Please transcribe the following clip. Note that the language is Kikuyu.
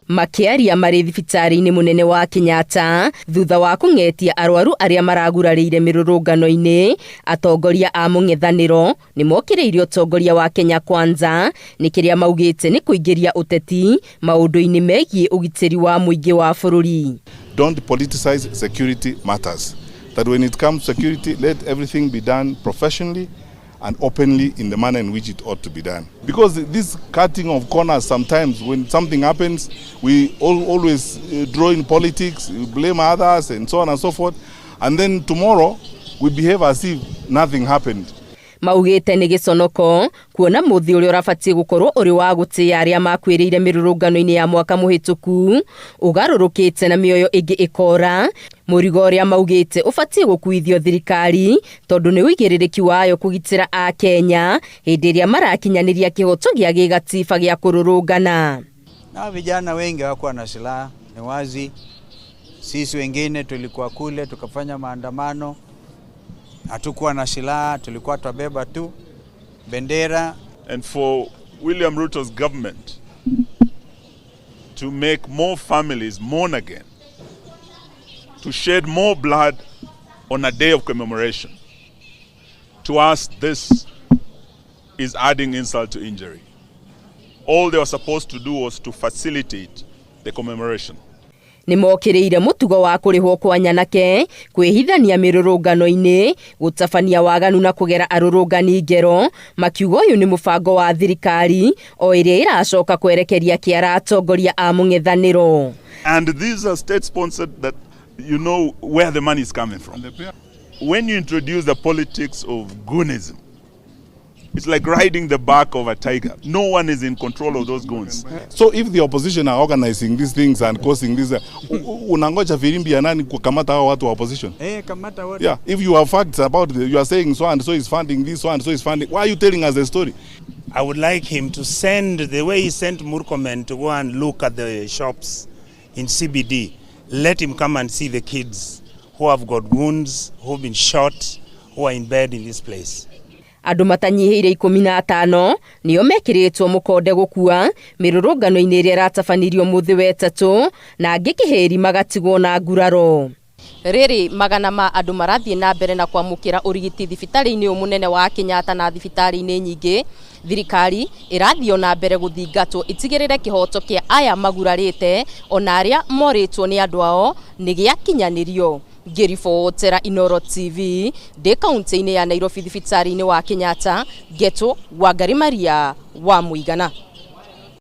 Makĩaria marĩ thibitarĩ-inĩ mũnene wa Kenyatta thutha wa kũng'etia arwaru arĩa maragurarĩire mĩrũrũngano-inĩ, atongoria a mũng'ethanĩro nĩ mokĩrĩire ũtongoria wa Kenya Kwanza nĩ kĩrĩa maugĩte nĩ kũingĩria ũteti maũndũ-inĩ megiĩ ũgitĩri wa mũingĩ wa bũrũri. Don't politicize security matters. That when it comes to security, let everything be done professionally and openly in the manner in which it ought to be done. Because this cutting of corners sometimes, when something happens, we always draw in politics, we blame others, and so on and so forth. And then tomorrow, we behave as if nothing happened. Maugĩte nĩ gĩconoko kuona mũthĩ ũrĩa ũrabatiĩ gũkorwo ũrĩ wa gũtĩĩa arĩa makuĩrĩire mĩrũrũngano-inĩ ya mwaka mũhĩtũku ũgarũrũkĩte na mĩoyo ĩngĩ ĩkora, mũrigo ũrĩa maugĩte ũbatiĩ gũkuithio thirikari tondũ nĩ ũigĩrĩrĩki wayo kũgitĩra Akenya hĩndĩ ĩrĩa marakinyanĩria kĩhoto gĩa gĩgatiba gĩa kũrũrũngana. Na vijana wengi hawakuwa na silaha, ni wazi. Sisi wengine tulikuwa kule tukafanya maandamano, hatukuwa na silaha, tulikuwa twabeba tu bendera. And for William Ruto's government to make more families mourn again, to shed more blood on a day of commemoration. To us, this is adding insult to injury. All they were supposed to do was to facilitate the commemoration. Nĩ mokĩrĩire mũtugo wa kũrĩhwo kwa nyanake kwĩhithania mĩrũrũngano-inĩ, gũtabania waganu na kũgera arũrũngani ngero, makiuga ũyũ nĩ mũbango wa thirikari o ĩrĩa ĩracoka kwerekeria kĩara atongoria a mũng'ethanĩro. And these are state sponsored that you know where the money is coming from. When you introduce the politics of goonism, it's like riding the back of a tiger. No one is in control of those goons. So if the opposition are organizing these things and causing this, unangoja firimbi ya nani kukamata hao watu wa opposition? Eh, kamata wote. Yeah, if you have facts about you are saying so and so is funding this, so and so is funding. Why are you telling us the story? I would like him to send, the way he sent Murkomen to go and look at the shops in CBD, let him come and see the kids who have got wounds, who've been shot, who are in bed in this place. Andũ matanyihĩire 15 nĩo mekĩrĩtwo mũkonde gũkua mĩrũrũngano-inĩ ĩrĩa ĩratabanirio mũthĩ wetatũ na angĩ kĩhĩri magatigwo na nguraro. Rĩrĩ magana ma andũ marathiĩ na mbere na kwamũkĩra ũrigiti thibitarĩ-inĩ ũyũ mũnene wa Kenyatta na thibitarĩ-inĩ nyingĩ, thirikari ĩrathiĩ ona mbere gũthingatwo ĩtigĩrĩre kĩhoto kĩa aya magurarĩte ona arĩa morĩtwo nĩ andũ ao nĩ gĩakinyanĩrio. Ngĩribotera Inoro TV ndĩ kaunti-inĩ ya Nairobi thibitarĩ-inĩ wa Kenyatta, ngetwo Wangari Maria wa Mũigana.